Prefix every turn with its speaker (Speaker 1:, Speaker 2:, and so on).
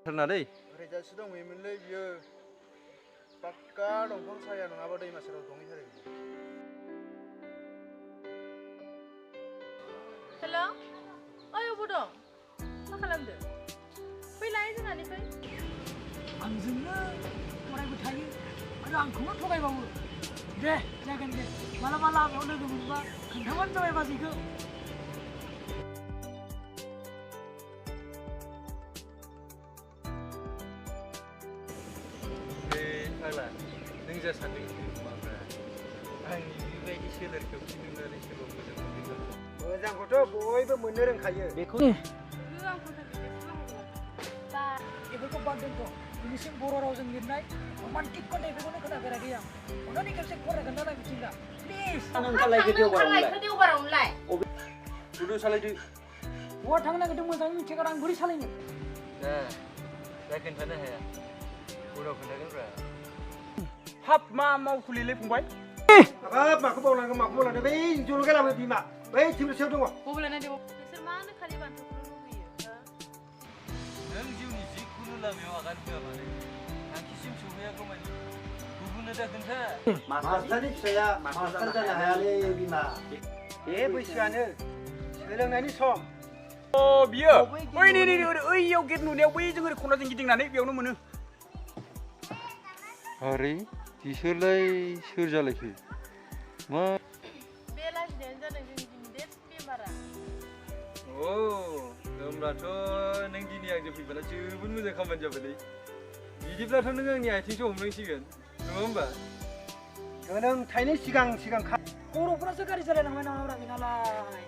Speaker 1: Ternadai.
Speaker 2: Reja sedang memilih dia pakka dongkong saya nunggu dai masalah dongi hari.
Speaker 3: Hello, ayo bodo, मा खालामदो? फैलाय जोंहानिफ्राय
Speaker 4: आंजोंनो फरायबाय थायो आरो आंखौनो थगायबावो दे जागोन दे मालाबा लामायाव लोगो मोनबा खोन्थाबानो जाबाय बाजैखौ
Speaker 1: Faglaa, nों जा सानदों माब्रा आंनि बेबायदि सोलेरखौ फिदिंनानै सोरबा मोजां मोनगोन
Speaker 2: मोजांखौथ' बयबो मोननो रोंखायो
Speaker 4: बेखौ
Speaker 3: बा
Speaker 4: बेफोरखौ बाद दोनथ' दिनैसिम बर' रावजों लिरनाय रमान्टिक खन्थाइफोरखौनो खोनाफेराखै आं अन्नानै खेबसे फरायगोन ना मिथिंगा प्लिज
Speaker 3: थांलायखो देवबारावनोलाय
Speaker 1: Duduk salah di.
Speaker 4: बहा थांनो नागिरदों मोजाङै मिथिगौ आं बोरै सालायनो
Speaker 1: Nah, saya खोन्थानो हाया. Udah खोन्थागोनब्रा.
Speaker 5: हाब मा मावखुलिलै फंबाय
Speaker 2: हाबाब माखौ बावलांदों बै जलगा लाबो बिमा बै टिमनि सायाव दङ
Speaker 3: बबेलायना देव नोंसोर मानो खालि बान्थाखौल' लुबैयो
Speaker 1: नों जिउनि जिखुनु लामायाव आगान होआ मानो थांखिसिम सौहैयागौ मानि गुबुननो दा खोन्था
Speaker 2: मास्टारनि फिसाया मास्टार जानो हायालै बिमा बे बैसोआनो सोलोंनायनि सम
Speaker 5: अ बियो ओइ नै ओइयाव गेट नुनायाव बैजों ओरै खनाजों गिदिंनानै बेयावनो मोनो
Speaker 1: Hari, बिसोरलाय सोर जालायखो मा
Speaker 3: बे लाजिनायानो जादों जोंनि दिनै देरसिन बेमारा
Speaker 1: होमब्लाथ' नों दिनै आंजों फैबाला जोबोद मोजां खामानि जाबायलै बिदिब्लाथ' नों आंनि आथिंसो हमनांसिगोन नङा होमबा
Speaker 2: गोनां थाइनै सिगां
Speaker 4: बर'फोरासो गारि सालायलांबाय नामाब्रा बेनालाय